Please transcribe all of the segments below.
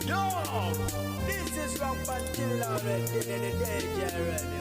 Yo, this is Rampant Killer DJ Remy.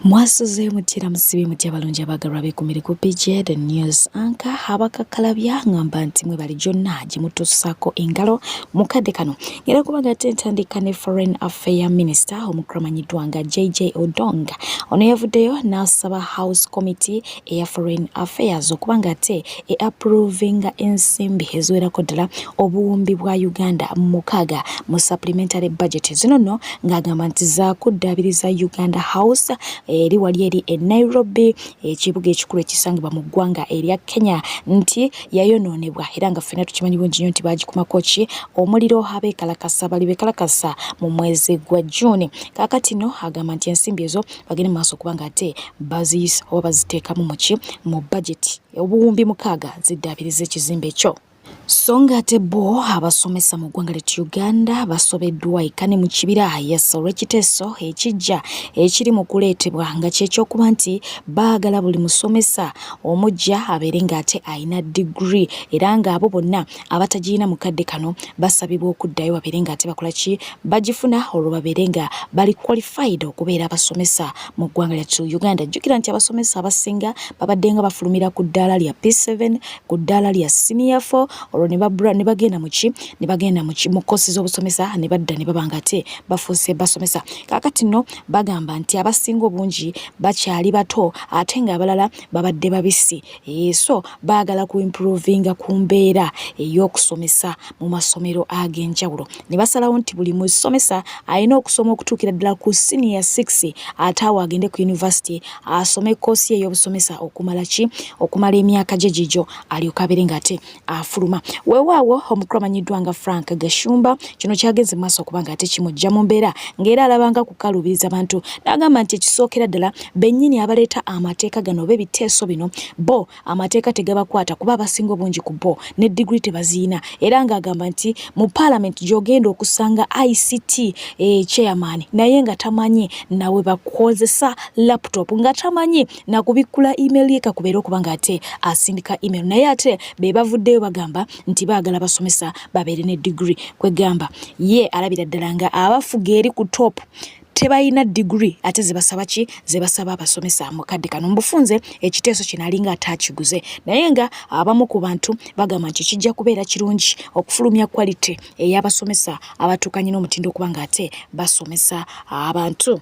Mwasuze mutya, musiibye mutya, abalungi abaagalwa beekumire ku PJ The News Anchor abakakkalabya. Ngamba nti mwebali gyonna gye mutuusaako engalo mu kadde kano. Ngenda kuba nga ate ntandika ne Foreign Affair Minister omukulu amanyiddwa nga JJ Odong. Ono yavuddeyo n'asaba House Committee eya Foreign Affairs okuba nga ate e approvinga ensimbi eziwerako ddala obuwumbi bwa Uganda 6 mu supplementary budget. Zino nno ng'agamba nti zaakuddaabiriza Uganda House eri wali eri e Nairobi, ekibuga ekikulu ekisangibwa mu ggwanga erya Kenya, nti yayonoonebwa era nga ffenna tukimanyi bulungi nnyo nti baagikumako ki omuliro abeekalakasa bali beekalakasa mu mwezi gwa June. Kaakati no agamba nti ensimbi ezo bagende mu maaso okuba nga ate baziyisa oba baziteekamu muki mu budget, obuwumbi 6 ziddaabiriza ekizimbe ekyo. So nga ate bo abasomesa mu ggwanga lyettu Uganda basobeddwa ekane mu kibira yasa olw'ekiteeso ekijja ekiri mu kuleetebwa, nga kyekyokuba nti baagala buli musomesa omujja abeere ng'ate alina degree, era ng'abo bonna abatagirina mu kadde kano basabibwa okuddayo babeere ng'ate bakola ki, bagifuna, olwo babeere nga bali qualified okubeera abasomesa mu ggwanga lyattu Uganda. Jjukira nti abasomesa abasinga babadde nga bafulumira ku ddaala lya P7, ku ddaala lya senior 4, olwo ne babula ne bagenda muki, ne bagenda muki, mu koosi z'obusomesa, ne badda ne baba nga ate bafuuse basomesa. Kaakati nno bagamba nti abasinga obungi bakyali bato ate ng'abalala babadde babisi. So baagala ku improvinga ku mbeera ey'okusomesa mu masomero ag'enjawulo, ne basalawo nti buli musomesa alina okusoma okutuukira ddala ku senior 6, ate awo agende ku university asome koosi ey'obusomesa okumala ki, okumala emyaka gye gigyo, alyoke abeere ng'ate afuluma. Weewaawo omukulu amanyiddwa nga Frank Gashumba kino kyagenze maaso okuba nga ate kimujja mu mbeera, ng'era alabanga kukaluubiriza bantu, n'agamba nti ekisookera ddala bennyini abaleeta amateeka gano oba ebiteeso bino, bo amateeka tegabakwata kuba abasinga obungi ku bo ne diguri tebaziyina. Era ng'agamba nti mu paalamenti gy'ogenda okusanga ICT chairman naye nga tamanyi nawe bakozesa laptop, nga tamanyi nakubikkula email ye kakubeera okuba nga ate asindika email, naye ate be bavuddeyo bagamba nti baagala basomesa babeere ne diguri. Kwegamba ye alabira ddala nga abafuga eri ku top tebalina diguri, ate zebasaba ki, zebasaba abasomesa mu kadde kano. Mubufunze ekiteeso kino alinga atakiguze, naye nga abamu ku bantu bagamba nti kijja kubeera kirungi okufulumya quality ey'abasomesa abatuukanye n'omutindo okuba nga ate basomesa abantu.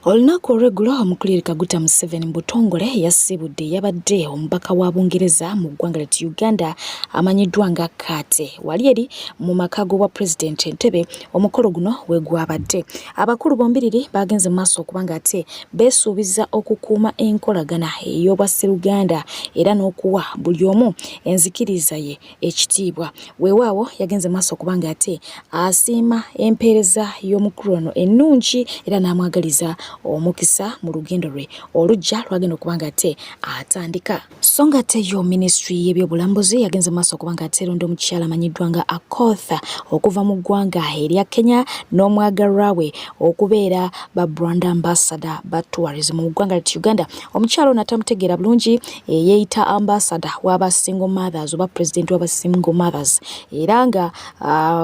Olunaku olw'eggulo omukulu Kaguta Museveni mu butongole yasiibudde yabadde omubaka wa Bungereza mu ggwanga lyattu Uganda amanyiddwa nga Kaate wali eri mu maka g'obwa pulezidenti Entebbe. Omukolo guno we gwabadde, abakulu bombiriri bagenze mu maaso okuba nga ate beesuubiza okukuuma enkolagana ey'obwasseruganda era n'okuwa buli omu enzikiriza ye ekitiibwa. Weewaawo yagenze maaso okuba nga ate asiima empeereza y'omukulu ono ennungi era n'amwagaliza omukisa mu lugendo lwe olujja lwagenda okuba nga ate atandika. So nga ate yo minisitule y'ebyobulambuzi yagenze maaso okuba nga ate eronda omukyala amanyiddwa nga Akotha okuva mu ggwanga erya Kenya n'omwagalwa we okubeera ba brand ambassador ba tourism mu ggwanga lyattu Uganda. Omukyala ono atamutegeera bulungi yeeyita ambassador w'aba single mothers oba president w'aba single mothers, era nga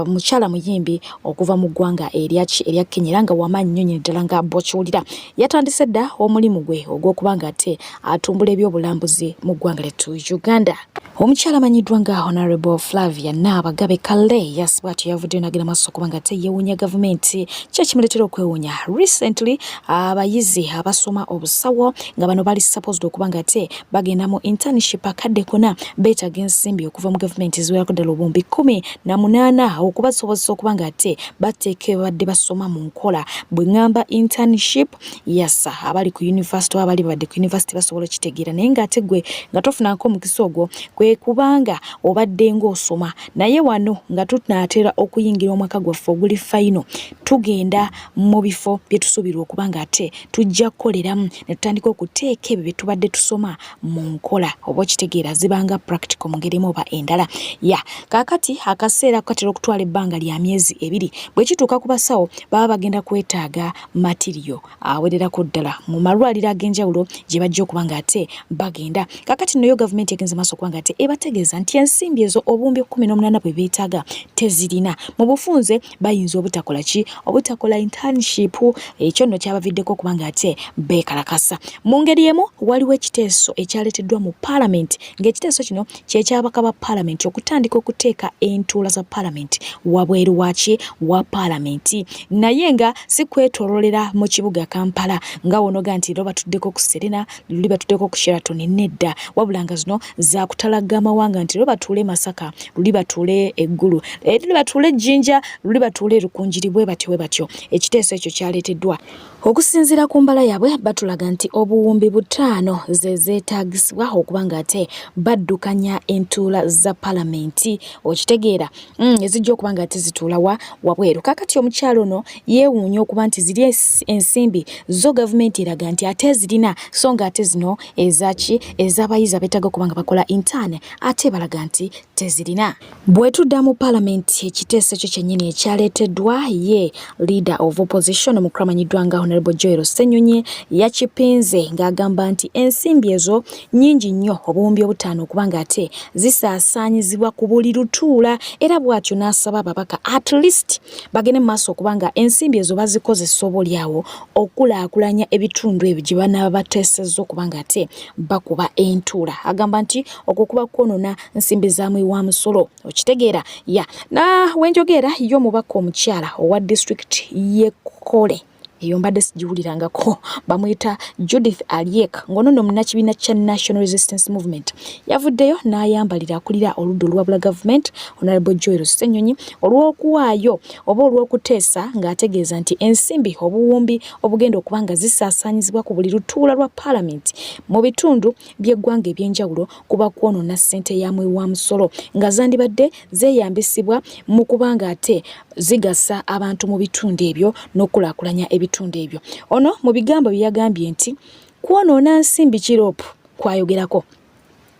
mukyala muyimbi okuva mu ggwanga erya Kenya, era nga wamaanyi nnyo nnyini ddala nga bw'okiwulira. Yatandise dda omulimu gwe ogw'okuba nga ate atumbula ebyobulambuzi mu ggwanga lyattu Uganda. Omukyala amanyiddwa nga Honorable Flavia Naabagabe Kale yasibwa atyo yavuddeyo n'agenda maaso okuba nga ate yeewuunya gavumenti. Ki ekimuleetera okwewuunya? Recently abayizi abasoma obusawo, nga bano bali supposed okuba nga ate bagenda mu internship akadde kona, beetaaga ensimbi okuva mu gavumenti ziwerako ddala obuwumbi 18 okubasobozesa okuba nga ate bateeka babadde basoma mu nkola. Bwe ŋŋamba internship, yasa abali ku university oba abali babadde ku university basobola okitegeera, naye ng'ate gwe nga tofunako omukisa ogwo, kwe kubanga obadde ng'osoma. Naye wano nga tunaatera okuyingira omwaka gwaffe oguli final, tugenda mu bifo bye tusuubirwa okuba nga ate tujja kukoleramu ne tutandika okuteeka ebyo bye tubadde tusoma mu nkola, oba okitegeera, zibanga practical mu ngeri emu oba endala. Ya kaakati akaseera katera okutwala ebbanga lya myezi 2. Bwe kituuka ku basawo, baba bagenda kwetaaga material. awererako ddala mu malwaliro ag'enjawulo gye bajja okuba nga ate bagenda. Kakati nno yo gavumenti egenze maaso okuba nga ate ebategeeza nti ensimbi ezo obuwumbi 18 bwe beetaaga tezirina. Mu bufunze bayinza obutakola ki? Obutakola internship. Ekyo nno kyabaviddeko okuba nga ate beekalakasa. Mu ngeri emu waliwo ekiteeso ekyaleeteddwa mu palamenti ng'ekiteeso kino kyekyabaka ba palamenti okutandika okuteeka entuula za palamenti wabweru waki wa palamenti naye nga si kwetololera mu kibuga Kampala nga wonoga nti leero batuddeko ku Serena luli batuddeko ku Sheraton nedda wabula nga zino zakutalagga amawanga nti leero batuule Masaka luli batuule Eggulu luli batuule Jinja luli batuule Rukungiri bwe batyo bwe batyo ekiteeso ekyo kyaleeteddwa Okusinziira ku mbala yaabwe batulaga nti obuwumbi butaano ze zeetaagisibwa okuba ng'ate baddukanya entuula za palamenti okitegeera ezijja okuba ng'ate zituula wa wabweru. Kaakati omukyala ono yeewuunya okuba nti ziri ensimbi zo gavumenti eraga nti ate ezirina so ng'ate zino ezaki ez'abayizi abeetaaga okuba nga bakola intern ate balaga nti tezirina. Bwetudda mu palamenti ekiteeso ekyo kyennyini ekyaleeteddwa ye leader of opposition omukulu amanyiddwa nga Honorable Joel Ssenyonyi yakipinze ng'agamba nti ensimbi ezo nnyingi nnyo obuwumbi obutaano okuba nga ate zisaasaanyizibwa ku buli lutuula era bw'atyo n'asaba ababaka at least bagende mu maaso okuba nga ensimbi ezo bazikozesa oba olyawo okukulaakulanya ebitundu ebyo gye banaaba bateesezza okuba nga ate bakuba entuula. Agamba nti okwo kuba kwonoona nsimbi za muwi wa musolo okitegeera ya na wenjogeera ye omubaka omukyala owa disitulikiti y'e Kole eyo mbadde sigiwulirangako bamuyita Judith Aliek ng'ono nno munnakibiina kya National Resistance Movement yavuddeyo n'ayambalira akulira oludda oluwabula gavumenti Honorable Joel Ssenyonyi olw'okuwaayo oba olw'okuteesa ng'ategeeza nti ensimbi obuwumbi obugenda okuba nga zisaasaanyizibwa ku buli lutuula lwa palamenti mu bitundu by'eggwanga eby'enjawulo kuba kwonoona ssente ya muwi wa musolo nga zandibadde zeeyambisibwa mu kuba ng'ate zigasa abantu mu bitundu ebyo n'okukulaakulanya ebitundu ebyo. Ono mu bigambo bye yagambye nti kwonoona nsimbi ki LOP kw'ayogerako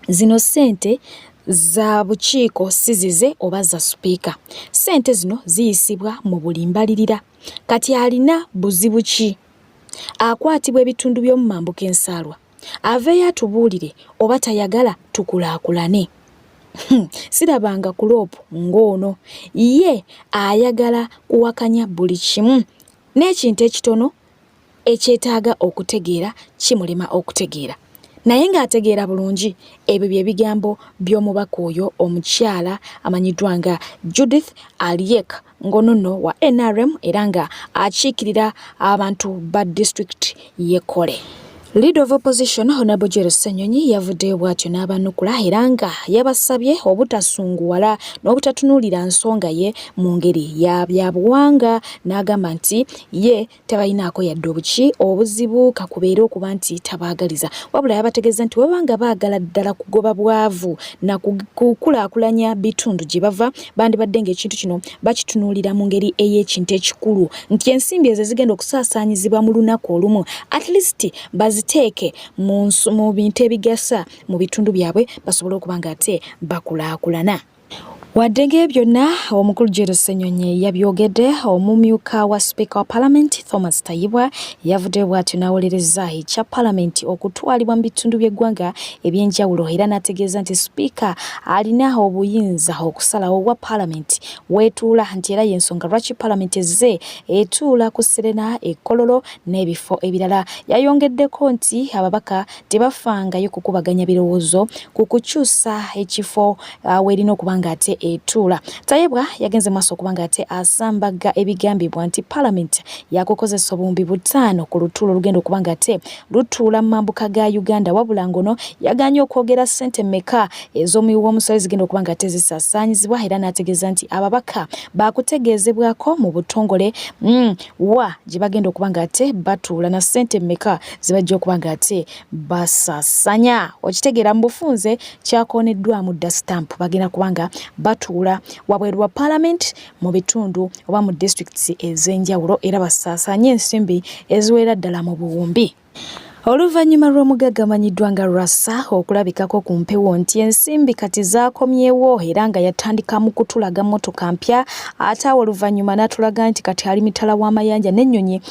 zino ssente za bukiiko si zize oba za sipiika. Ssente zino ziyisibwa mu buli mbalirira. Kati alina buzibu ki? Akwatibwa ebitundu by'omu mambuka ensaalwa. Aveeyo atubuulire oba tayagala tukulaakulane. Sirabanga kuloopu ng'ono. Ye ayagala kuwakanya buli kimu n'ekintu ekitono ekyetaaga okutegeera kimulema okutegeera. Naye ng'ategeera bulungi. Ebyo bye bigambo by'omubaka oyo omukyala amanyiddwa nga Judith Aliek ng'ono nno wa NRM era nga akiikirira abantu ba disitulikiti y'e Kole. Leader of Opposition Honorable Joel Ssenyonyi yavuddeyo bw'atyo n'abanukula era nga yabasabye obutasunguwala n'obutatunuulira nsonga ye mu ngeri ya byabuwanga n'agamba nti ye tabalinaako yadde obuki obuzibu kakubeere okuba nti tabaagaliza wabula yabategeeza nti baba nga baagala ddala kugoba bwavu na kukulaakulanya bitundu gye bava bandibadde ng'ekintu kino bakitunuulira mu ngeri ey'ekintu ekikulu nti ensimbi ezo ezigenda okusaasaanyizibwa mu lunaku olumu at least baziteeke mu bintu ebigasa mu bitundu byabwe basobole okuba nga ate bakulaakulana. Wadde ng'ebyo byonna omukulu Joel Ssenyonyi yabyogedde, omumyuka wa sipiika wa palamenti Thomas Tayebwa yavuddeyo bw'atyo n'awolereza ekya palamenti okutwalibwa mu bitundu by'eggwanga eby'enjawulo era n'ategeeza nti sipiika alina obuyinza okusalawo wa palamenti weetuula nti era y'ensonga lwaki palamenti ezze etuula ku Serena e Kololo n'ebifo ebirala. Yayongeddeko nti ababaka tebafangayo kukubaganya birowoozo ku kukyusa ekifo weerina okuba ng'ate etuula. Tayebwa yagenze maaso okuba ng'ate asambagga ebigambibwa nti palamenti yakukozesa obuwumbi butaano ku lutuula olugenda okuba ng'ate lutuula mu mambuka ga Uganda wabula ng'ono yagaanye okwogera ssente mmeka ez'omuwi w'omusolo ezigenda okuba ng'ate zisaasaanyizibwa era n'ategeeza nti ababaka baakutegeezebwako mu butongole wa gye bagenda okuba ng'ate batuula na ssente mmeka ze bajja okuba ng'ate basaasanya. Okitegeera mu bufunze kyakooneddwamu dda stamp bagenda kuba nga batuula wabweru wa palamenti mu bitundu oba mu disitulikiti ez'enjawulo era basaasanye ensimbi eziwerera ddala mu buwumbi. Oluvannyuma lw'omugagga amanyiddwa nga Rasa okulabikako ku mpewo nti ensimbi kati zaakomyewo era nga yatandika mu kutulaga mmotoka mpya ate awo oluvannyuma n'atulaga nti kati ali mitala w'amayanja n'ennyonyi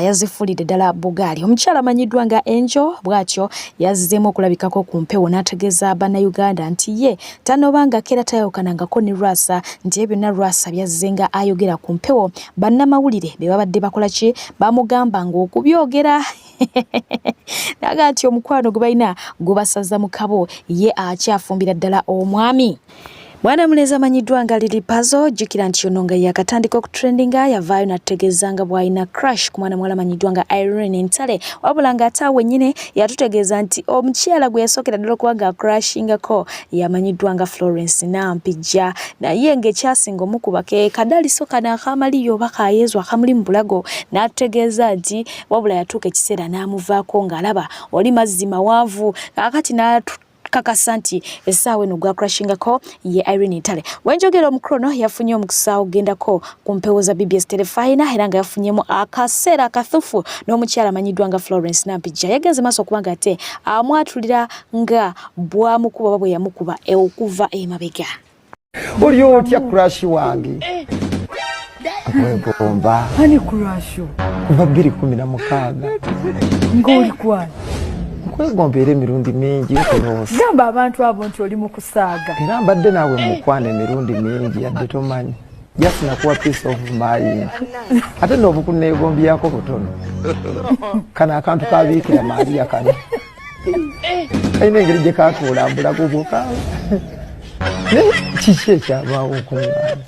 yazifuulidde ddala bugaali. Omukyala amanyiddwa nga Angel bw'atyo yazzeemu okulabikako ku mpewo n'ategeeza Bannayuganda nti ye tanobangako era tayawukanangako ne Lwasa nti ebyo byonna Lwasa byazzenga ayogera ku mpewo bannamawulire be babadde bakola ki bamugamba ng'okubyogera naga nti omukwano gwe balina gubasaza mu kabo ye akyafumbira ddala omwami. Mwana mulenzi amanyiddwa nga Lili Pazo, jjukira nti ono nga yakatandika okutrendinga yavaayo n'atutegeeza nga bw'alina crush ku mwana muwala amanyiddwa nga Irene Ntale, wabula ng'ate awo wennyini yatutegeeza nti omukyala gwe yasookera ddala okuba nga acrushingako yamanyiddwa nga Florence Nampijja, naye ng'ekyasinga omukuba ke kadaliso kano akamaliyo oba kayezu akamuli mu bulago n'atutegeeza nti wabula yatuuka ekiseera n'amuvaako ng'alaba oli mazzi mawanvu kaakati n'atukakasa nti essaawa eno gwacrashingako ye Irene Ntale. Wenjogera omukrono yafunye omukisa okugendako ku mpewo za BBS Terefayina era nga yafunyemu akaseera akathufu n'omukyala amanyiddwa nga Florence Nampijja. Yagenze maaso okuba nga ate amwatulira nga bwamukuba oba bwe yamukuba okuva emabega. Oli otya crush wange? Nkwegomba. Ani crush yo? Kuva 2016. Ng'oli kwani? Nkwegomba era emirundi mingi nkuloosa. Gamba abantu abo nti oli mu kusaaga. Era mbadde naawe mukwano emirundi mingi yadde tomanyi. Just nakuwa peace of mind. Ate n'obukuneegombyako butono. Kano akantu kabiikira Maria kano. Kalina engeri gye katuula mbulago bwoka. Naye kiki ekyabaawo okuŋŋaana?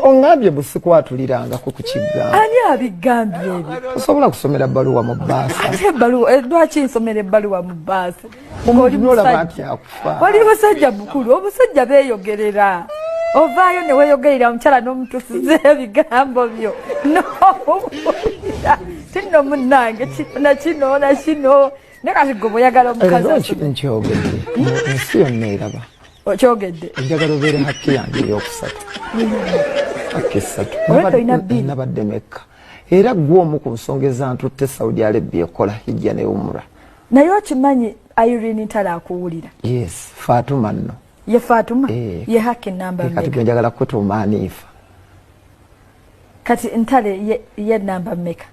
Oŋŋambye mbu sikwatulirangako ku kigambo. Ani abigambye ebyo? Tosobola kusomera bbaluwa mu bbaasa. Ate ebbaluwa, lwaki nsomera ebbaluwa mu bbaasa? Omuntu n'olaba nti akufa. Oli musajja mukulu, omusajja beeyogerera. Ovaayo ne weeyogerera omukyala n'omutuusiza ebigambo byo. N'omubuulira ti nno munnange kino na kino na kino. Naye kati gwe bw'oyagala omukazi Leero asome. nkyogedde ensi yonna eraba. Okyogedde. Njagala obeere hakki yange ey'okusatu. Hakki essatu. Olwedda olina bbiri. Nabadde Mekka. Era ggwe omu ku nsonga ezantutte Saudi Arabia ekola hijja ne umra. Naye okimanyi Irene Ntale akuwulira. Yes, Fatuma nno. Ye Fatuma? Ye haki namba Kati mmeka? gwe njagala kutuuma Anifa. Kati Ntale ye namba mmeka?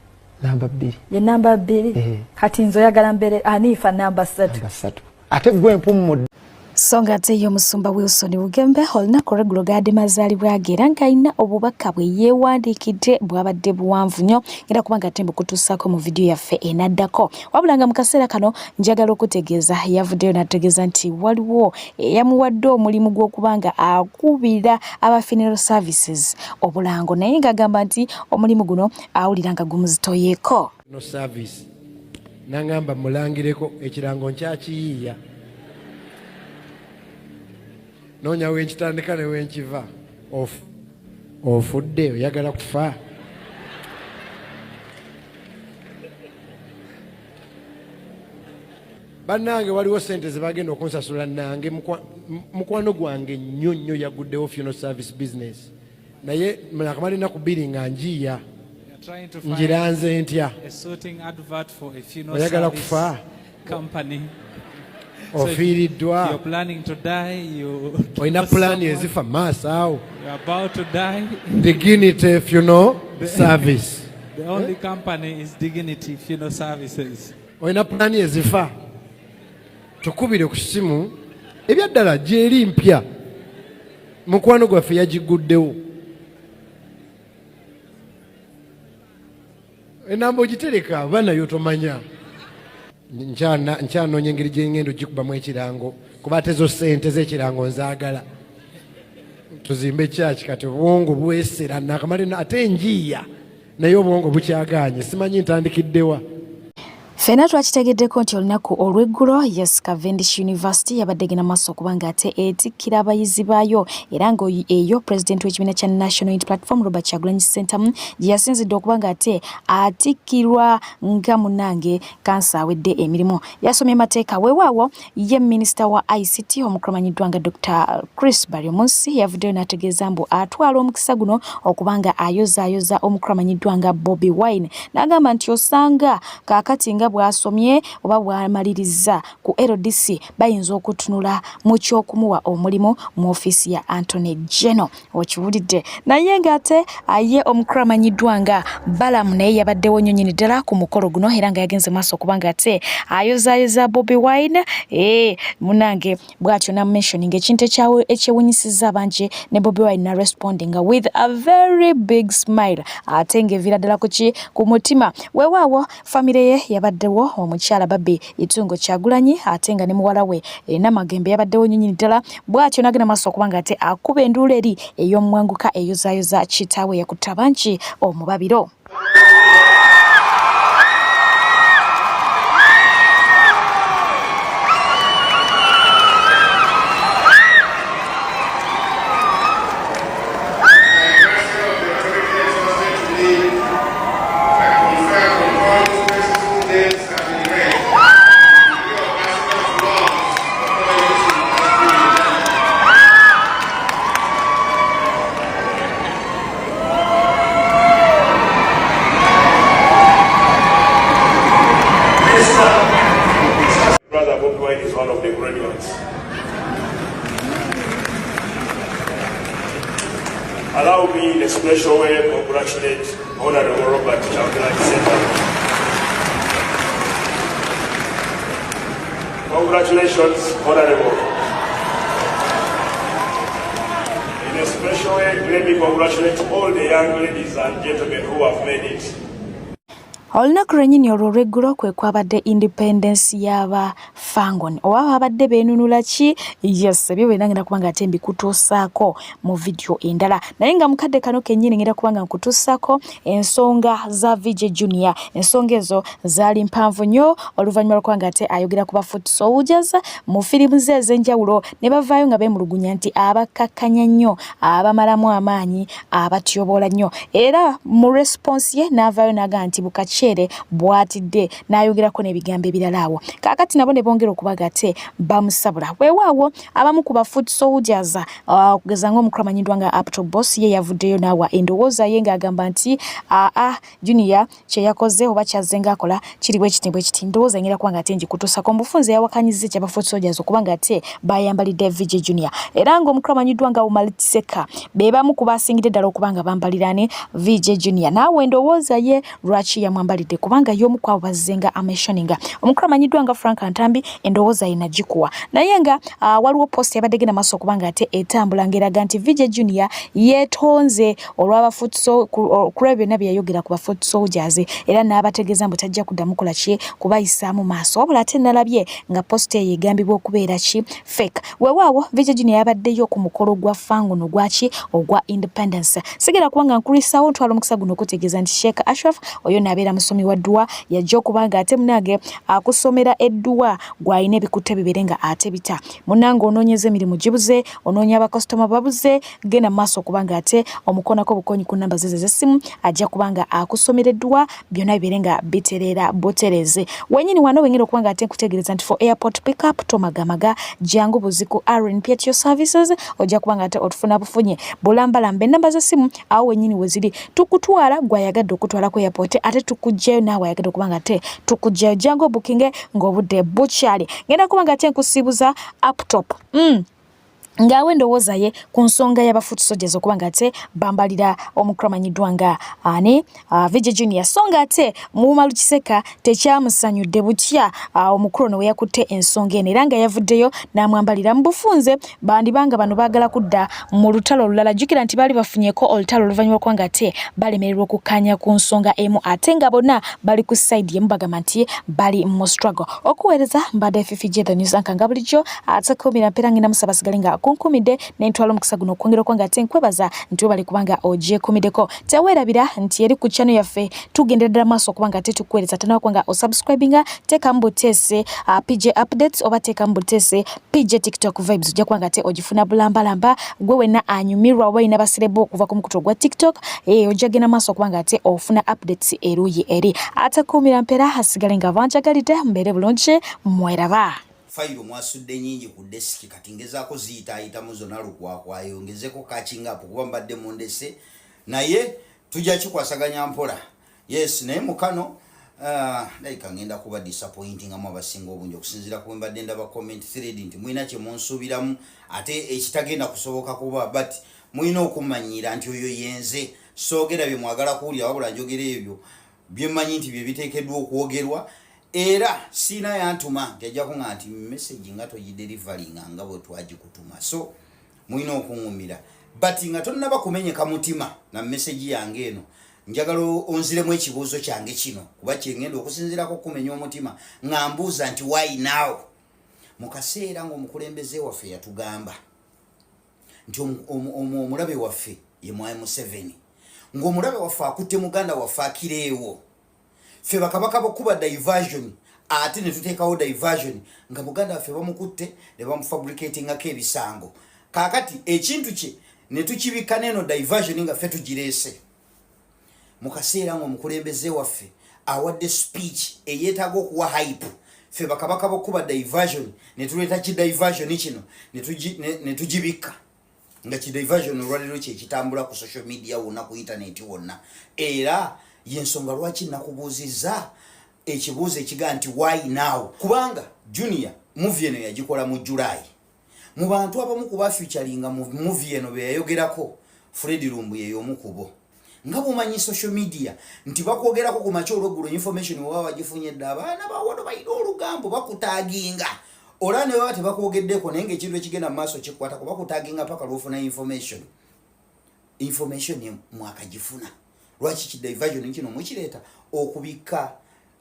Namba 2. Ye namba 2? Kati nze oyagala mbeere Anifa namba 3. Namba 3. Ate gwe mpummudde. So nga ate ye omusumba Wilson Bugembe olunaku olw'eggulo gaadde mazaalibwa ge era ng'alina obubaka bwe yeewandiikidde bwabadde buwanvu nnyo era kubanga ate mbukutuusaako mu vidiyo yaffe enaddako. Wabula nga mu kaseera kano njagala okutegeeza yavuddeyo n'ategeeza nti waliwo eyamuwadde omulimu gw'okuba nga akubira aba funeral services obulango naye ng'agamba nti omulimu guno awulira nga gumuzitoyeeko. No service nangamba mulangireko ekirango nkyakiyiiya noonya wenkitandika ne wenkiva ofudde oyagala kufa. Bannange waliwo ssente ze bagenda okunsasula nange mukwano gwange nnyo nnyo yaguddewo funeral service business naye nakamala ennaku 2 nga njiiya ngiranze ntya. Oyagala kufa ofiiriddwa olina pulaani ezifa maaso awo. Dignity Funeral Service. The only company is Dignity Funeral Services. Olina pulaani ezifa tukubire ku ssimu ebyaddala gyeri mpya mukwano gwaffe yagiguddewo enamba ogitereka oba nayo tomanya. Nkyanoonya engeri gye ngenda ogikubamu ekirango kuba ate zo ssente z'ekirango nzaagala tuzimbe kyaki kati obwongo bwesera nakamala ate njiiya naye obwongo bukyagaanye simanyi ntandikiddewa. Ffena twakitegeddeko nti olunaku olw'eggulo yes Cavendish University yabadde egenda maaso okuba nga ate etikkira abayizi baayo era nga eyo pulezidenti w'ekibiina kya National Unity Platform Robert Kyagulanyi Ssentamu gye yasinzidde okuba nga ate atikkirwa nga munnange kansa awedde emirimu yasomye mateeka weewaawo ye minisita wa ICT omukulu amanyiddwa nga Dr. Chris Baryomunsi yavuddeyo n'ategeeza mbu atwala omukisa guno okuba nga ayozaayoza omukulu amanyiddwa nga Bobi Wine n'agamba nti osanga kaakati nga bw'asomye oba bw'amalirizza ku LDC bayinza okutunula mu ky'okumuwa omulimu mu ofiisi ya Anthony General okiwulidde naye ng'ate ye omukulu amanyiddwa nga Balamu naye yabaddewo nnyo nnyini ddala ku mukolo guno era nga yagenze maaso okuba nga ate ayozaayoza Bobi Wine ee munange bw'atyo na mentioning ekintu ekyewunyisizza abangi ne Bobi Wine na responding with a very big smile ate ng'eviira ddala kuki ku mutima weewaawo famire ye yabaddewo omukyala Barbie Itungo Kyagulanyi ate nga ne muwala we eh, Namagembe yabaddewo nnyo nnyini ddala bw'atyo n'agenda maaso okuba nga ate akuba enduulu eri ey'omwanguka eyozaayoza kitaawe yakutta bangi omubabiro. Brother Bobi Wine is one of the graduates. Allow me in a special way congratulate Honorable Robert Kyagulanyi Ssentamu. Congratulations, Honorable. In a special way, let me congratulate all the young ladies and gentlemen who have made it. Olunaku lwennyini olwo olw'eggulo kwe kwabadde independence y'aba Fangon oba babadde beenunula ki? Yes, ebyo byonna ngenda kuba nga ate mbikutuusaako mu vidiyo endala, naye nga mukadde kano kennyini ngenda kuba nga nkutuusaako ensonga za VJ Junior. Ensonga ezo zaali mpanvu nnyo oluvannyuma lw'okuba nga ate ayogera ku ba foot soldiers mu firimu ze ez'enjawulo ne bavaayo nga beemulugunya nti abakkakkanya nnyo, abamalamu amaanyi, abatyoboola nnyo era mu response ye n'avaayo n'agamba nti bukakyere bw'atidde n'ayogerako n'ebigambo ebirala awo kaakati nabo ne bongera okubaga ate bamusabula weewaawo abamu ku ba foot soldiers uh, okugeza ng'omukulu amanyiddwa nga Apto Boss ye yavuddeyo n'awa endowooza ye ng'agamba nti aa ah, Junior kye yakoze oba kyazze ng'akola kiri bwe kiti bwe kiti ndowooza ngenda kuba nga ate ngikutuusako mu bufunze yawakanyizza ekya ba foot soldiers okuba nga ate bayambalidde VJ Junior era ng'omukulu amanyiddwa nga Umar Kiseka be bamu ku baasingidde ddala okuba nga bambalira ne VJ Junior naawe endowooza ye lwaki yamwambalidde kubanga y'omu ku abo bazze nga ameshoninga omukulu amanyiddwa nga Frank Ntambi endowooza ye nagikuwa naye nga uh, waliwo post yabadde genda maaso okuba nga ate etambula ng'eraga nti VJ Junior yeetonze olw'aba foot ku lw'ebyo byonna bye yayogera ku ba foot soldiers era n'abategeeza mbu tajja kuddamu kola ki kubayisaamu maaso wabula ate nalabye nga post eyo egambibwa okubeera ki fake weewaawo VJ Junior yabaddeyo ku mukolo gwa fangono gwaki ogwa independence sigera kuba nga nkulwisaawo ntwala omukisa guno okutegeeza nti Sheikh Ashraf oyo naabeera musomi wa dduwa yajja okuba nga ate munange akusomera edduwa gw'alina ebikutte bibeere nga ate bita munange onoonyeza emirimu gibuze onoonya abakasitoma babuze genda mu maaso okuba nga ate omukonako bukonyi ku namba zeze ez'essimu ajja kuba nga akusomera edduwa byonna bibeere nga bitereera butereeze wenyini wano wengenda okuba nga ate nkutegeereza nti for airport pickup tomagamaga jangu buzi ku rnpatio services ojja kuba nga ate otufuna bufunye bulambalamba ennamba z'essimu awo wenyini weziri tukutwala gwayagadde okutwala ku airport ate tukugjayo naawe ayagadde okuba nga ate tukugjayo jangu obukinge ng'obudde bukyali ngenda kuba nga ate nkusiibuza uptop mm. ng'awa endowooza ye ku nsonga y'aba foot soldiers okuba nga ate bambalira omukulu amanyiddwa nga ani uh, VJ Junior so nga ate Muwumalu Kiseka tekyamusanyudde butya uh, omukulu ono we yakutte ensonga eno era nga yavuddeyo n'amwambalira mu bufunze bandibanga bano baagala kudda mu lutalo olulala jjukira nti baali bafunyeko olutalo oluvannyuma lwokuba nga ate balemererwa okukkaanya ku nsonga emu ate nga bonna bali ku sayidi emu bagamba nti bali mu struggle okuweereza mbadde Fifi J the news anchor nga bulijjo ate kumira mpeera ngenda musaba sigale nga okunkumidde nentwala omukisa guno okwongera okuba nga ate nkwebaza nti webale kubanga ogyekumiddeko. Teweerabira nti eri ku channel yaffe tugendera ddala maaso okuba nga ate tukuweereza. Tanawa kuba nga osubscribinga, teekamu buteese PJ updates oba teekamu buteese PJ TikTok vibes, ojja kuba nga ate ogifuna bulambalamba. Gwe wenna anyumirwa oba olina baserebo okuva ku mukutu ogwa TikTok, ojja genda maaso okuba nga ate ofuna updates eruuyi eri. Atakuumira mpeera asigale nga banjagalidde, mbeere bulungi, mweraba. Fayiro mwasudde nyingi ku desiki, kati ngezaako ziyitaayitamu zonna lukwakwayo, ngezeko catching up kuba mbadde mundese, naye tujja kikwasaganya mpola. Yes, naye mukano like ngenda kuba disappointingamu abasinga obungi okusinziira ku mbadde ndaba comment thread nti mulina kye munsuubiramu ate ekitagenda kusoboka kuba, but mulina okumanyira nti oyo yenze. Soogera bye mwagala kuwulira, wabula njogera ebyo byemmanyi nti bye biteekeddwa okwogerwa. Era siina yantuma nti ajja kuŋa nti message nga togideliveringa nga bwe twagikutuma, so mulina okuŋŋumira. But nga tonnaba kumenyeka mutima na message yange eno, njagala onziremu ekibuuzo kyange kino, kuba kyengenda okusinziirako okumenya omutima, nga mbuuza nti why now, mu kaseera ng'omukulembeze waffe yatugamba nti omulabe waffe ye mwami Museveni, ng'omulabe waffe akutte muganda waffe akireewo, ffe bakabaka bokuba diversion, ate ne tuteekawo diversion nga muganda waffe bamukutte ne bamufabricatingako ebisango. Kaakati ekintu kye ne tukibikka neeno diversion nga ffe tugireese, mu kaseera ng'omukulembeze waffe awadde speech eyeetaaga okuwa hype, ffe bakabaka bokuba diversion ne tuleeta ki diversion kino ne tugibikka nga ki diversion olwaleero kyekitambula ku social media wonna, ku internet wonna. Era yensonga lwaki nakubuuzizza ekibuuzo ekigaa nti why now, kubanga Junior movie eno yagikola mu July. Mu bantu abamu ku bafeaturinga mu movie eno be yayogerako, Fred Lumbuye y'omu ku bo. Nga bwomanyi social media nti bakwogerako ku makya, olweggulo information weba bagifunye dda. Abaana bawano balina olugambo, bakutaginga olaba ne baba tebakwogeddeko, naye ngaekintu ekigenda mu maaso kikwatako, bakutaginga paka lwofuna information. Information mwakagifuna, lwaki ki diversion kino mukireeta okubikka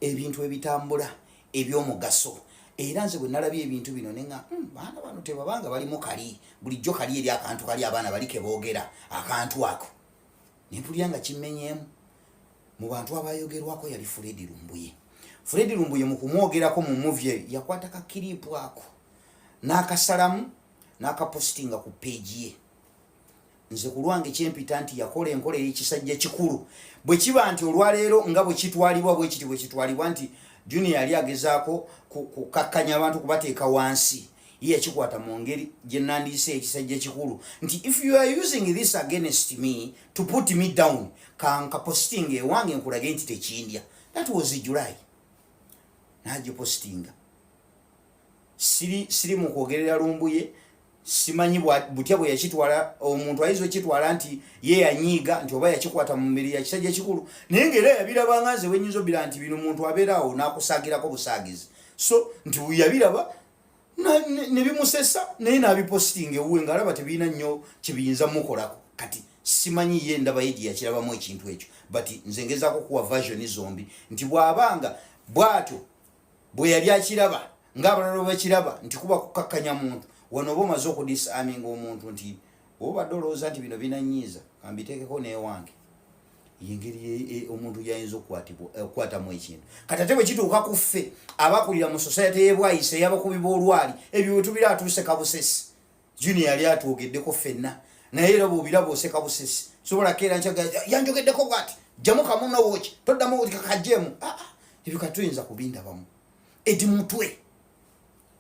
ebintu ebitambula ebyomugaso? Era nze bwe nalabye ebintu bino nenga baana bano tebabanga balimu kali bulijjo kali eri akantu kali abaana bali keboogera akantu ako, nempulira nga kimmenyeemu. Mu bantu abayogerwako yali Fred Lumbuye. Fred Lumbuye mu kumwogerako mu movie eyo yakwata ka clip ako n'akasalamu n'akapositinga ku page ye. Nze ku lwange kyempita nti yakola enkola ey'ekisajja kikulu. Bwe kiba nti olwaleero nga bwe kitwalibwa bwe kiti, bwe kitwalibwa nti Junior yali agezaako kukakkanya abantu, kubateeka wansi, ye yakikwata mu ngeri gye nandiise ekisajja kikulu nti if you are using this against me to put me down, kankapositinga ewange nkulage nti tekindya. That was July nagipositinga. Siri mu kwogerera Lumbuye, simanyi butya bwe yakitwala. Omuntu ayinza okitwala nti ye yanyiiga nti oba yakikwata mu mubiri ya kisajja kikulu, naye ngaera yabirabanga nze wenyinza obira nti bino muntu abeeraawo n'akusaagirako busaagizi, so nti yabiraba ne bimusesa, naye n'abipositinga ewuwe ng'alaba tebirina nnyo kyebiyinza mukolako. Kati simanyi ye ndaba ye gye yakirabamu ekintu ekyo, but nze ngezaako kuwa version zombi nti bw'abanga bw'atyo bwe yali akiraba ng'abalala bwe bakiraba nti kuba kukakkanya muntu wano, oba omaze okudisarminga omuntu nti obadde olowooza nti bino binanyiiza, kambiteekeko n'ewange. Yengeri omuntu gyayinza okukwatamu ekintu. Kati ate bwe kituuka ku ffe abakulira mu society y'ebwayise ey'abakubi b'olwali, ebyo bwe tubira atuuse kabusesi. Junior yali atwogeddeko ffenna, naye era bw'obiraba oseka busesi. Sobola keera nkya yanjogeddeko bwati, jjamu kamuno woki, toddamu kakajjeemu. Ah, ah, ebyo kati tuyinza kubindabamu. Edi Mutwe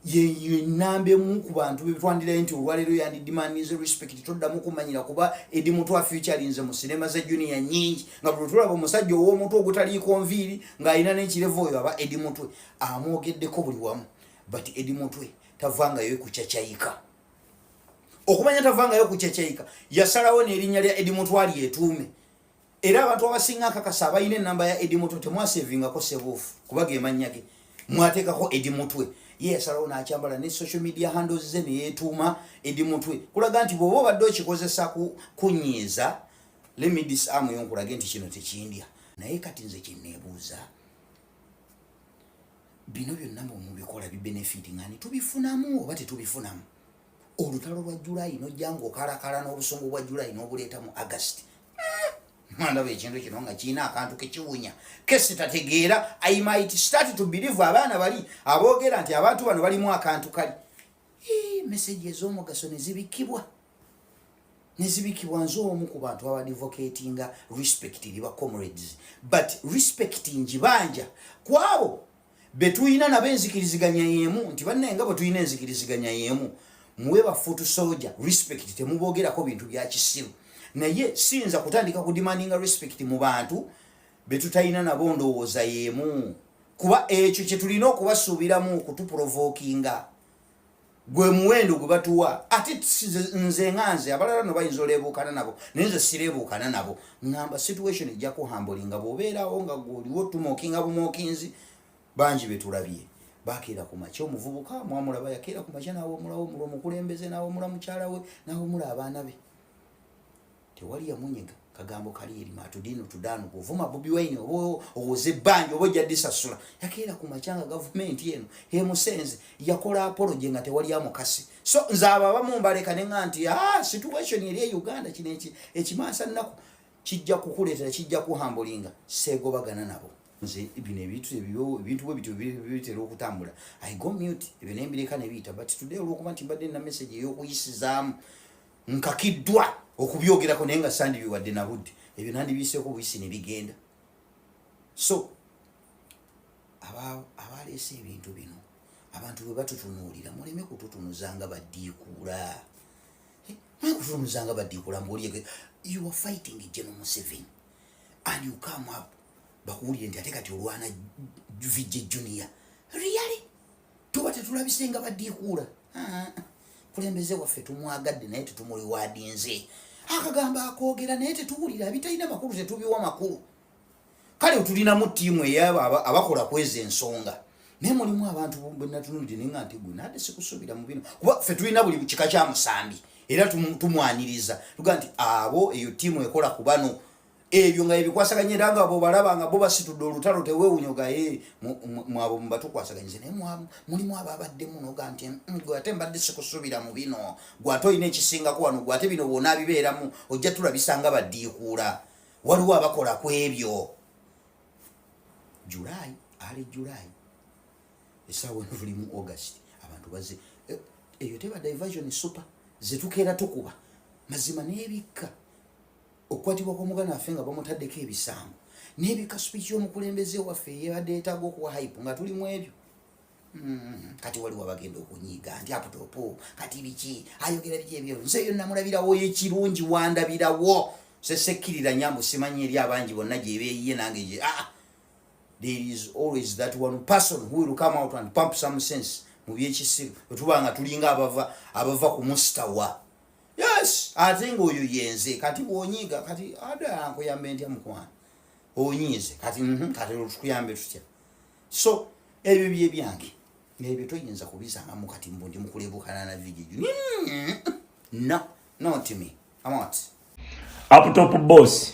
yenamba emu ku bantu betwandirayo nti olwaleero yandidimandinze respect. Toddamu kumanyira kuba Edi Mutwe afeaturinze mu sinema za Junior nyingi, nga buli tulaba omusajja ow'omutwe ogutaliiko nviiri ng'alina n'ekirevu, oyo aba Edi Mutwe. Amwogeddeko buli wamu, but Edi Mutwe tavangayo kucacaika. Okumanya tavangayo kucacaika, yasalawo n'erinnya lya Edi Mutwe alyetuume. Era abantu abasinga akakasa abalina enamba ya Edi Mutwe temwasevingako Sebuufu, kuba ge mannya ge mwateekako Edi Mutwe. Ye yasalawo n'akyambala ne social media handles ze neyeetuuma Edi Mutwe, kulaga nti bw'oba obadde okikozesa kunyiiza, let me disarm yo nkulage nti kino tekindya. Naye kati nze kyeneebuuza, bino byonna bwemubikola bibenefitingani? Tubifunamu oba tetubifunamu? Olutalo lwa Julayi nojja nga okalakala n'obusungu bwa Julayi n'obuleeta mu August. Ndaba ekintu kino nga kirina akantu kekiwunya kesitategeera. I might start to believe abaana bali aboogera nti abantu bano balimu akantu kali message ez'omugaso nezibikibwa nezibikibwa. Nze omu ku bantu abadvocatinga respect eri ba comrades, but respect njibanja kwabo betulina nabo enzikiriziganya yemu, nti bannaye nga bwe tulina enzikiriziganya yemu, muwe ba foot soldier respect, temubogerako bintu bya kisiru. Naye siyinza kutandika kudemandinga respect mu bantu betutalina nabo ndowooza yemu, kuba ekyo kyetulina okubasuubiramu okutuprovokinga gwe muwendo gwe batuwa. Ate nze nga nze, abalala no bayinza oleebuukana nabo, naye nze sireebuukana nabo. Ŋŋamba situation ejja kuhambulinga bw'obeerawo nga gwoliwo tumockinga bumockinzi. Bangi betulabye bakeera ku makya, omuvubuka mwamulaba yakeera ku makya nawomulawo omula omukulembeze, nawomula mukyala we, nawomula abaana be, tewali yamunyega kagambo kali eri matudino tudano kuvuma Bobi Wine oba owoze ebbanja oba ojja disasula. Yakeera ku makya nga gavumenti eno emusenze, yakola apology nga tewali amukasi. So nze abo abamu mbaleka neŋa nti ah, situation eri e Uganda kino ekimansa nnaku kijja kukuleetera, kijja kuhambulinga, seegobagana nabo. Nze bino ebintu ebintu bwe bityo bitera okutambula, I go mute, ebyo nembireka nebiyita. But today, olwokuba nti mbadde na message ey'okuyisizaamu, nkakiddwa okubyogerako, naye nga sandibiwadde na budde, ebyo nandibiyiseeko buyisi ne bigenda. So abaleese ebintu bino, abantu bwe batutunuulira, muleme kututunuzanga baddiikuula. Muleme kututunuzanga baddiikuula. Mbuoliye, you are fighting General Museveni and you come up bakuwulire nti ate kati olwana VJ Junior. Really, tuba tetulabise nga baddiikuula? Ah, kulembeze waffe tumwagadde, naye tetumuliwadinze akagamba akoogera, naye tetuwulira bitalina makulu, tetubiwa makulu. Kale tulinamu ttiimu eyabo abakola kweza ensonga, naye mulimu abantu benatunulidde naye nga nti gwe nadde sikusuubira mu bino, kuba ffe tulina buli kika kya musambi era tumwaniriza, tugaa nti abo eyo ttiimu ekola ku bano, ebyo nga ebikwasaganya, era nga bobalaba nga bo basitudde olutalo, teweewunyoga ye mwabo mubatukwasaganyise. Naye mulimu abo abaddemu noga nti gwe ate mbadde sikusuubira mu bino, gwe ate olina ekisingako wano, gwe ate bino bwonaabibeeramu ojja tulabisanga baddiikuula. Waliwo abakola ku ebyo. July ali July, esaawa eno tuli mu August, abantu baze eyo teba diversion super zetukeera tukuba mazima n'ebikka okukwatibwa kw'omuganda waffe nga bamutaddeko ebisango n'ebika speech y'omukulembeze waffe eyebadde yeetaaga okuwa hype nga tuli mu ebyo. Kati waliwo abagenda okunyiiga nti aputopo kati biki ayogera biki ebyo. Nze eyo namulabirawo ekirungi, wandabirawo sesekkirira nyambu simanyi eri abangi bonna gyebeeyiye nange gye ah, there is always that one person who will come out and pump some sense mu byekisiru bwetuba nga tulinga abava ku mustawa. Yes, ate ngaoyo yenze. Kati bwonyiiga kati ada nkuyambe ntya mukwano? Onyiize kati, kati tukuyambe tutya? So ebyo byebyange ebyo toyinza kubizangamu kati mbu ndi mukulebukana na VJ. No, not me. I'm out. Uptop boss,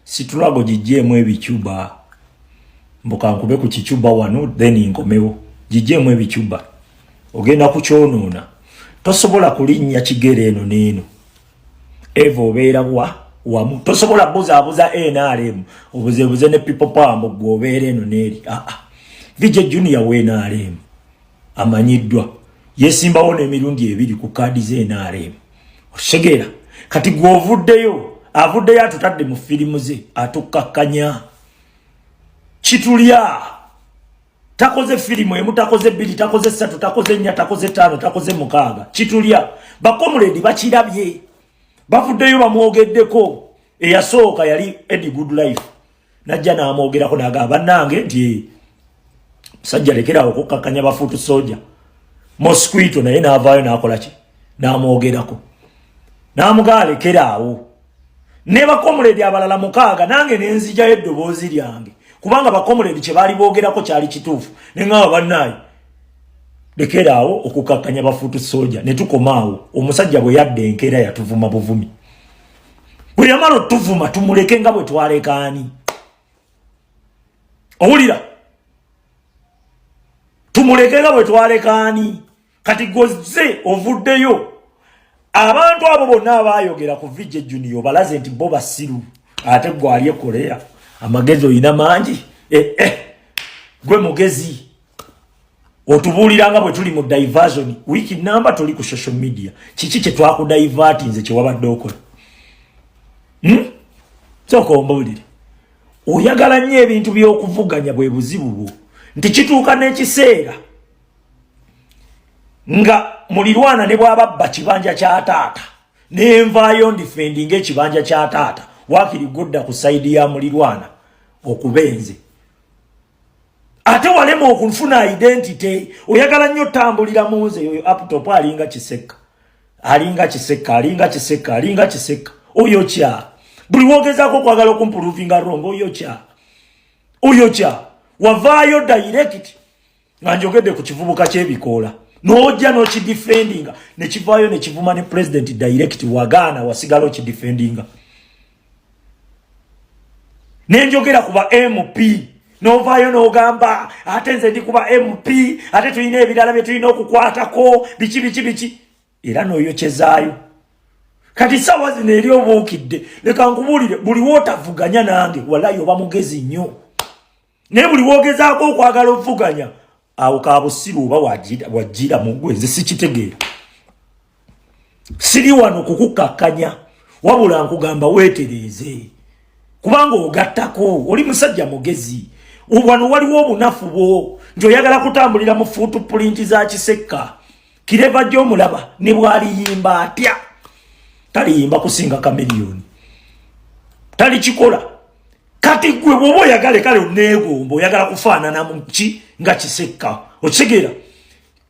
situlago gijjeemu ebicuba, mbu kankube ku kicuba wano then nkomewo. Gijjeemu ebicuba, ogenda kukyonoona. Tosobola kulinnya kigere eno n'eno eva obeera wa wamu, tosobola buzaabuza NRM, obuzeebuze ne People Power, mbu gwe obeera eno n'eri. Aa, VJ Junior we NRM amanyiddwa, yesimbawo n'emirundi ebiri ku kaadi ze NRM, okitegeera? Kati gwe ovuddeyo, avuddeyo atutadde mu firimu ze, atukkakkanya kitulya. Takoze firimu emu, takoze bbiri, takoze ssatu, takoze nnya, takoze ttaano, takoze mukaaga. Kitulya bacomrade bakirabye, bavuddeyo bamwogeddeko. Eyasooka yali Eddie Good Life, najja n'amwogerako n'agamba bannange nti musajja lekerawo okukkakkanya bafoot soldier. Mosquito naye n'avaayo n'akola ki? N'amwogerako n'amugaa lekeraawo. Ne bacomrade abalala mukaaga, nange nenzigyayo eddoboozi lyange kubanga bacomrade kye baali boogerako kyali kituufu, neŋŋamba bannaaye lekeraawo okukakkanya bafoot soldier, ne tukomaawo. Omusajja bwe yadda enkeera yatuvuma buvumi. Bwe yamala otuvuma, tumuleke nga bwe twalekaani. Owulira? Tumuleke nga bwe twalekaani. Kati goze ovuddeyo. Abantu abo bonna abaayogera ku VJ Junior balaze nti bo basiru, ate gwe ali e Korea amagezi olina mangi. Eh, eh, gwe mugezi otubuulira nga bwe tuli mu diversion wiiki namba toli ku social media. Kiki kye twakudivertinze kye wabadde okola? Hmm? Sooka ombuulire. Oyagala nnyo ebintu by'okuvuganya, bwe buzibu bwo, nti kituuka n'ekiseera nga mulirwana ne bw'ababba kibanja kya taata nenvaayo ndifendinga ekibanja kya taata, waakiri godda ku sayidi ya mulirwana okubenze ate walema okunfuna identity. Oyagala nnyo otambulira mu nze. Oyo aptop alinga kisekka, alinga kisekka, alinga kisekka, alinga kisekka. Oyo kya buli wogezaako okwagala okumprovinga wrong. Oyo kya, oyo kya wavaayo direct nga njogedde ku kivubuka ky'ebikoola n'ojja n'okidefendinga nekivaayo nekivuma ne president direct. Wagaana, wasigala okidefendinga. Nenjogera ku ba MP n'ovaayo n'ogamba ate nze ndi kuba MP, ate tulina ebirala bye tulina okukwatako, biki biki biki, era n'oyokyezaayo. Kati sawa zino eri obuukidde. Leka nkubuulire, buli wootavuganya nange walayi oba mugezi nnyo, naye buli wogezaako okwagala ovuganya awo ka busiru oba wajjira mu gwe. Nze sikitegeera, siri wano kukukakkanya, wabula nkugamba weetereeze kubanga ogattako oli musajja mugezi. Wano waliwo obunafu bwo nti oyagala kutambulira mu footprint za Kisekka. Kireva gy'omulaba ne bw'aliyimba atya taliyimba kusinga Kamiliyoni, talikikola. Kati gwe bw'oba oyagale kale oneegomba, oyagala kufaanana muki nga Kisekka, okitegeera?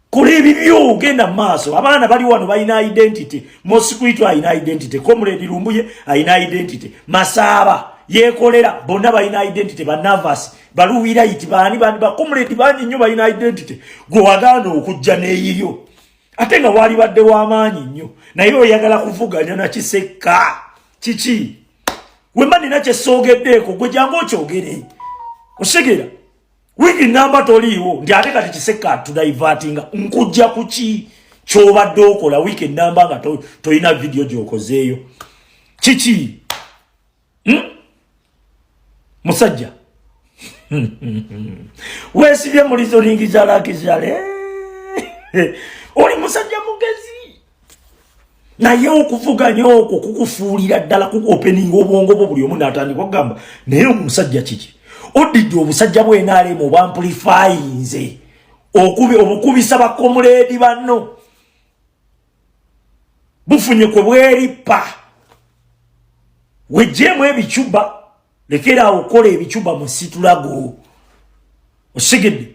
Kola ebibyo, ogenda mu maaso. Abaana bali wano balina identity. Mosquito alina identity, Comrade Lumbuye alina identity, Masaaba yekolera, bonna balina identity, banavas baluwirayiti baani bani, bacomrade bangi nnyo balina identity. Gwe wagaana okujja n'eyiryo ate nga walibadde w'amaanyi nnyo, naye oyagala kuvuganya na Kisekka. Kiki wemba nina kyesoogeddeeko, gwe jangu okyogere, osigera wiiki namba toliiwo nti ate kati Kisekka tudivertinga. Nkujja kuki kyobadde okola wiiki enamba nga tolina vidiyo gyokozeeyo? Kiki? Musajja weesibye mulizoringizalakizale, oli musajja mugezi, naye okuvuganya okwo kukufuulira ddala, kukuopeninga obwongo bwo, buli omu n'atandika okugamba naye omusajja kiki. Oddidde obusajja bwenaalemu obwamplifyinze obukubisa bacomrade banno bufunye kwe bwerippa. Wejjeemu ebicuba, lekeraawo okukola ebicuba mu situlago. Osigedde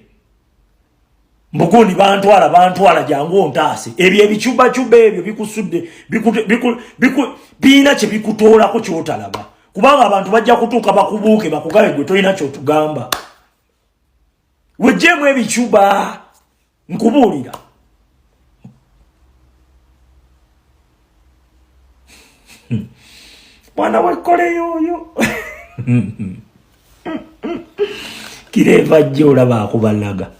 mbugundi bantwala bantwala, jangu ontaase. Ebyo ebicubacuba ebyo bikusudde, biina kye bikutoolako kyotalaba, kubanga abantu bajja kutuuka bakubuuke bakugabe gwe tolina kyotugamba. Wejjeemu ebicuba, nkubuulira. Mwana wekkoleyo oyo kireeva jjo olaba akubalaga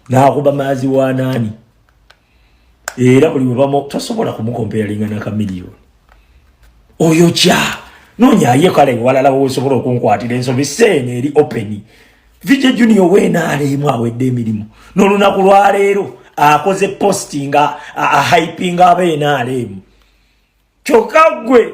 n'akuba maazi wa naani, era buli webamu tosobola kumucomparinga na Kamiliyoni. Oyo kya noonya kale walala wosobola okunkwatira ensobi seene eri open. VJ Junior weenaaleemu awedde emirimu n'olunaku lwaleero akoze post nga ahypinga abeenaaleemu, kyokka gwe.